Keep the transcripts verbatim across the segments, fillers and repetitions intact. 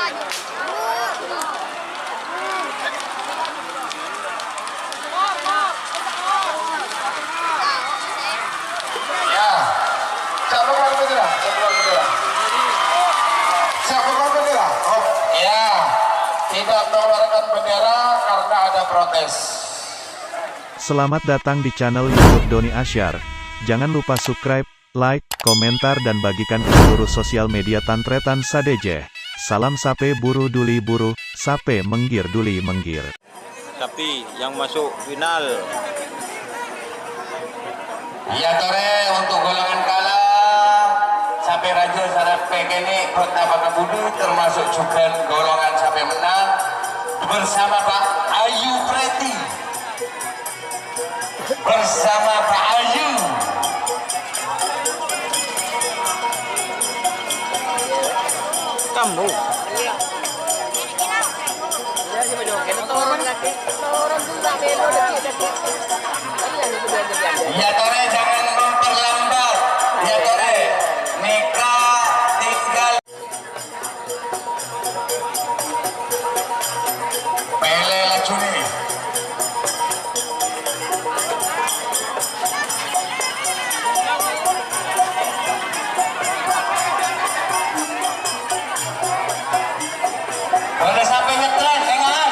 Ya, siapa keluar bendera? Siapa keluar bendera? Siapa keluar bendera? Oh, ya, tidak mengeluarkan bendera karena ada protes. Selamat datang di channel YouTube Doni Asyar. Jangan lupa subscribe, like, komentar, dan bagikan ke seluruh sosial media Tan Tretan sadhâjâ. Salam sapè buru duli buru, sapè mèngghir duli mèngghir. Tapi yang masuk final. Iyâ torè, untuk golongan kalah, sapè rajâ sareng sapè kènè' bhâkta pakabudi, termasuk juga golongan sapè mennang bersama Pak Ayu Preti. Bersama Pak Ayu. Kamu. Iyâ torè, jangan memperlambat. Iyâ torè, nèka tinggal. Pèlè lajunè. Bâdâ sapè nyetrèn, ènga'an.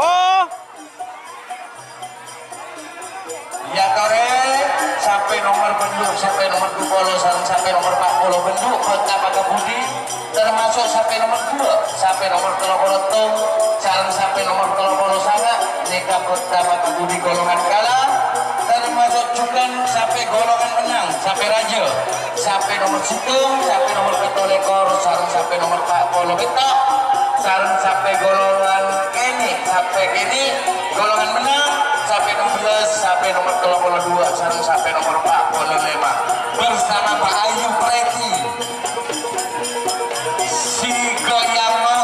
Oh! Iyâ torè, sapè nomer bendhu', sapè nomer dupolo, sareng sapè nomer pa' polo bendhu', bhâkta pakabudi, termasuk sapè nomer dua, sapè nomer tello polo settong, sareng sapè nomer tello polo sanga', nèka bhâkta pakabudi golongan kalah, termasuk juga sapè golongan mennang, sapè rajâ. Sapè nomer settong, sapè nomer pètto lèkor, sareng sapè nomer pa' polo pètto', sareng sapè golongan kènè', sapè kènè', golongan mennang, sapè nomer bellâs, sapè nomer tello polo dua, sareng sapè nomer pa' polo lèma'. Bersama Pak Ayu Preti. Sigoyama.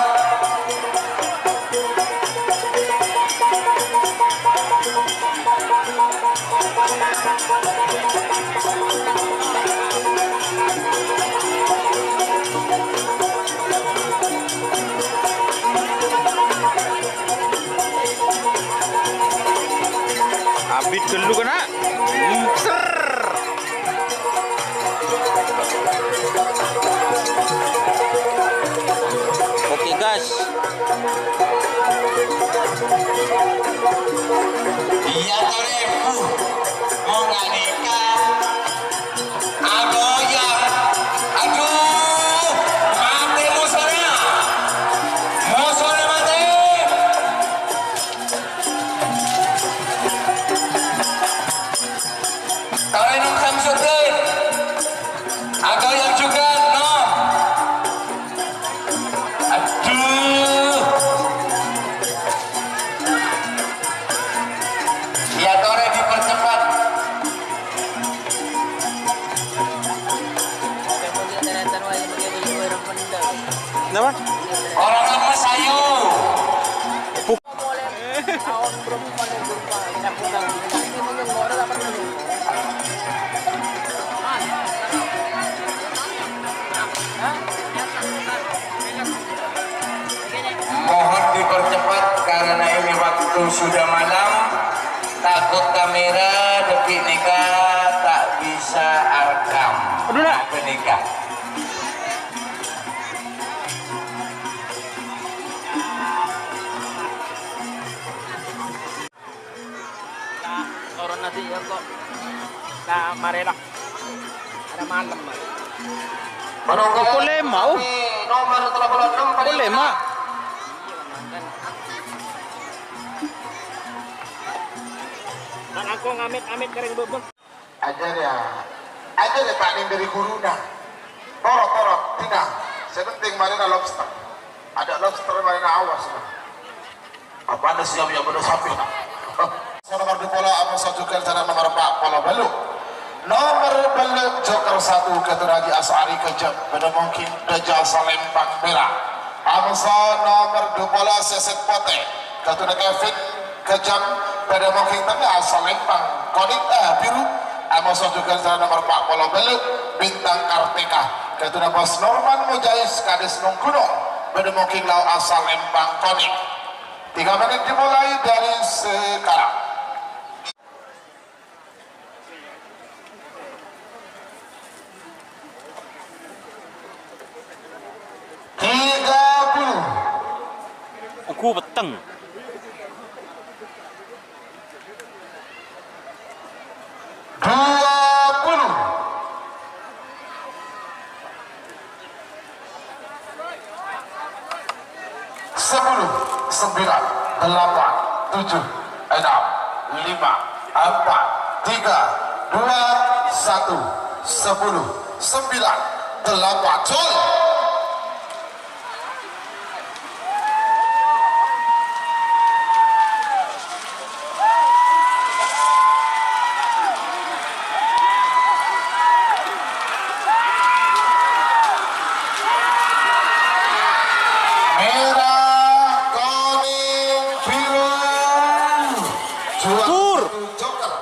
Abit ghâllu kana'. Ser. Oke, gas. Iyâ torè, Bu. Mon ghânèka. Agoyang. Adhu. Matè mosona. Mosona matè. Torè Nom Samsudin. Agoyang juga, Nom. Adhu. Iyâ torè dipercepat. Kenapa? Orang lemes, ayo. Mohon dipercepat karena ini waktu sudah malam. Takut kamera detik nèka tak bisa arekam. Aduh, nak. Apa nèka? Ka toron nasi ya kok. Ka marela. Ada malam, Mas. Menunggu pukul lima, oh. Nomor tiga puluh enam, pukul lima. Dan aku ngamit-amit kering bebek. Ajar ya. Ajar ya, Pak, ning dari guruna. Torot, torot, tina. Sing penting marina lobster. Ada lobster marina, awas, nah. Apana siap ya, bener sampe. Nomor dua puluh, apa satu kali cara nomor empat puluh balu. Nomor balu joker satu, Ketua Haji Asari Kejang. Pada mungkin Dajjal Salempang Merah. Amsa nomer dua puluh, Seset Potè. Katuna Kevin Kejang, pada mungkin tengah, Salempang Konita Biru. Amoso jhughân sareng nomer empat puluh bâllu', Bintang Kartika. Ghâdhuwânna Bos Norman Mujahid, Kades Nonggunong. Bâdâ mongking lao' asal empang konè'. Tiga menit dimulai dari sekarang. Tiga puluh. Ogo petteng. Dua puluh. Sepuluh, sembilan, delapan, tujuh, enam, lima, empat, tiga, dua, satu, sepuluh, sembilan, delapan, gol. Merah, konèng, biru. Juara satu Joker,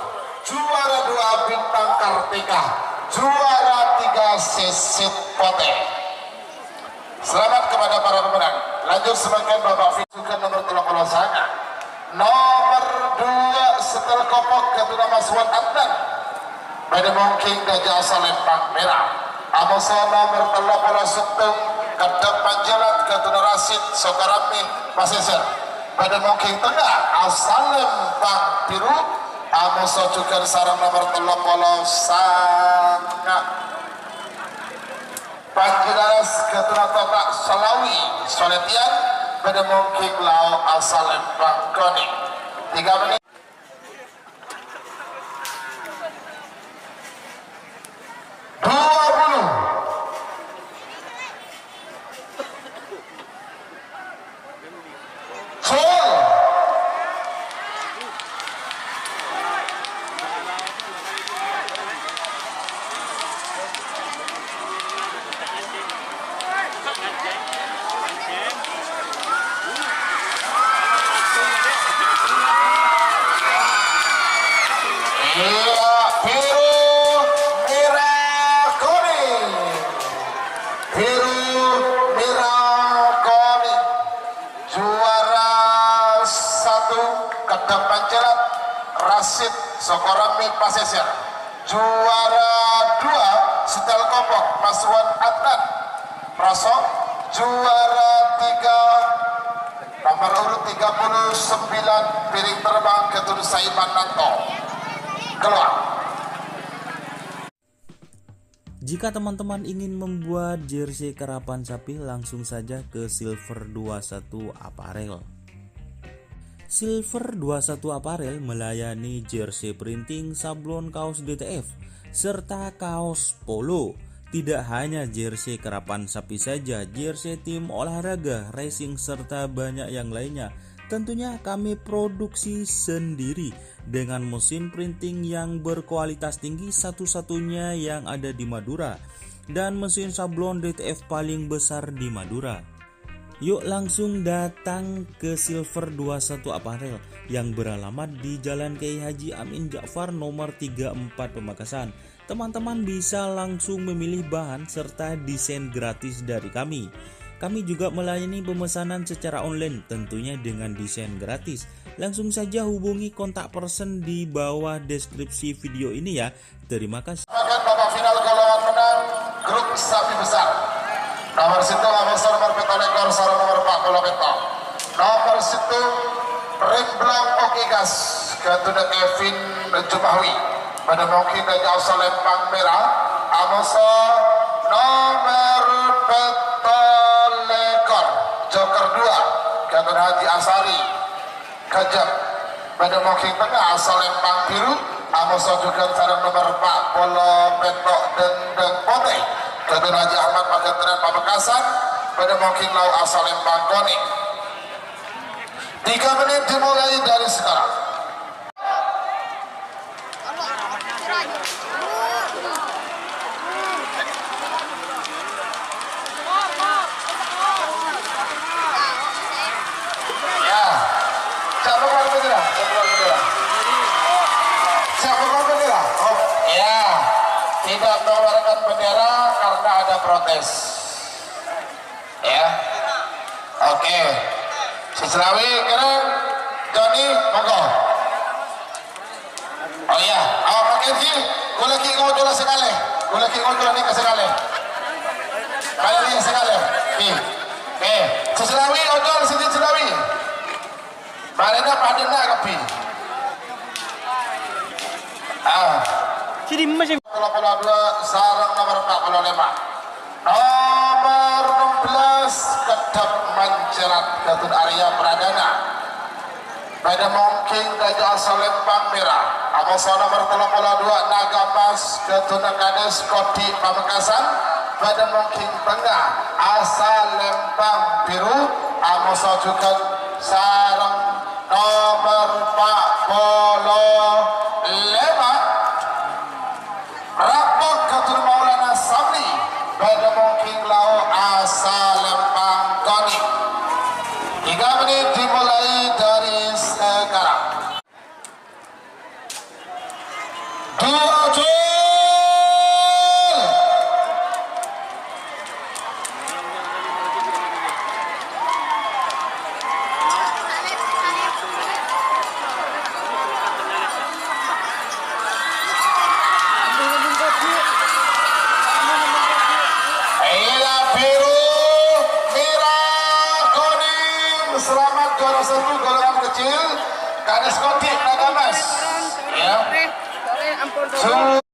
juara dua Bintang Kartika, juara tiga Sisit Potè. Selamat kepada para pemenang. Lanjut, samangkèn Bapak Fi-, jhughân nomer tello polo sanga. Nomer dua Setel Kopok, ghâdhuwânna Mas Wan Adnan. Bâdâ mongking dâjâ asal empang mèra. Amoso nomer tello polo sèttong, Keddhâ' Panjhâlât, ghâdhuwânna Rasid, Sokarambi, Pasèsèr. Bâdâ mongking tengnga asal empang biru. Amoso jhughân sareng nomer tello polo sanga. Panjhâlât ghâdhuwânna Tota Salawi, Soletian, bâdâ mongking lao' asal empang konèng. Tiga menit. Dua puluh. Iyâ, biru, mèra, konèng. Biru, mèra, konèng. Juara satu, Keddhâ' Panjhâlât, Rasid, Sokorambi, Pasèsèr. Juara dua, Setel Kopok, Mas Wan Adnan, Roso. Juara tiga, nomor urut tiga puluh sembilan, Piring Terbang, Ketut Saiman Nanto. Keluar. Jika teman-teman ingin membuat jersey karapan sapi, langsung saja ke Silver dua satu Apparel. Silver dua satu Apparel melayani jersey printing, sablon kaos D T F, serta kaos polo. Tidak hanya jersey karapan sapi saja, jersey tim olahraga, racing, serta banyak yang lainnya. Tentunya kami produksi sendiri dengan mesin printing yang berkualitas tinggi, satu-satunya yang ada di Madura, dan mesin sablon D T F paling besar di Madura. Yuk langsung datang ke Silver dua satu Apparel yang beralamat di Jalan Kiai Haji Amin Ja'far nomor tiga empat Pamekasan. Teman-teman bisa langsung memilih bahan serta desain gratis dari kami. Kami juga melayani pemesanan secara online, tentunya dengan desain gratis. Langsung saja hubungi kontak person di bawah deskripsi video ini ya. Terima kasih. Pakan babak final golongan menang grup sapi besar. Nomor sèttong, nomor sèttong, nomor pètto lèkor, sareng nomor empat puluh pètto. Nomor sèttong, Remblang Oke Gas, ghâdhuwânna Kevin Jumahwi. Bâdâ mongking dâjâ asal empang mèra, amoso nomor pètto lèkor, Joker dua, ghâdhuwânna Haji Asari. Kajjhâ'. Bâdâ mongking tengnga asal empang biru, amoso jhughân sareng nomor empat puluh pètto, Dendeng Potè. Ghâdhuwânna Haji Ahmad Paganteran Pamekasan, bâdâ mongking lao' asal empang konèng. Tiga menit dimulai dari sekarang. Ya. Siapa keluar bendera? Siapa keluar bendera? Siapa keluar bendera? Oh, ya, Tidak mengeluarkan bendera karena ada protes. Ya. Oke. Sè salaèn kèrèng, Joni, monggo. Oh iya, oh, mangkèn ghi, kaulâ ghi' ngocola sakalè. Kaulâ ghi' ngocola nèka sakalè. Bâli sakalè. Ghi. Eh, sè salaèn ocol, sè salaèn. Marèna padâna kabbhi. Ah. Sè dimma sè Tello polo dua sareng nomer empat polo lèma'. Nomer ennem belas, Keddhep Mancerat, Gatun Arya Pradana. Bâdâ mongkèng Raja Asalempang Mèra. Amoso nomer tello polo dua, Naga Mas, Gatun Kades Kodi Pamekasan. Bâdâ mongkèng tengnga, Asalempang Biru. Amoso jhughân sareng nomer empat polo lèma'. Rampok Gatun Maulana Samli, bâdâ mongkèng lao Asalempang Koni. Tiga menit dimulai dari sekarang. Dua gol. Iya, biru, merah, kuning. Selamat juara satu golongan kecil. Kades Kodik, Naga Mas. Ya. Su-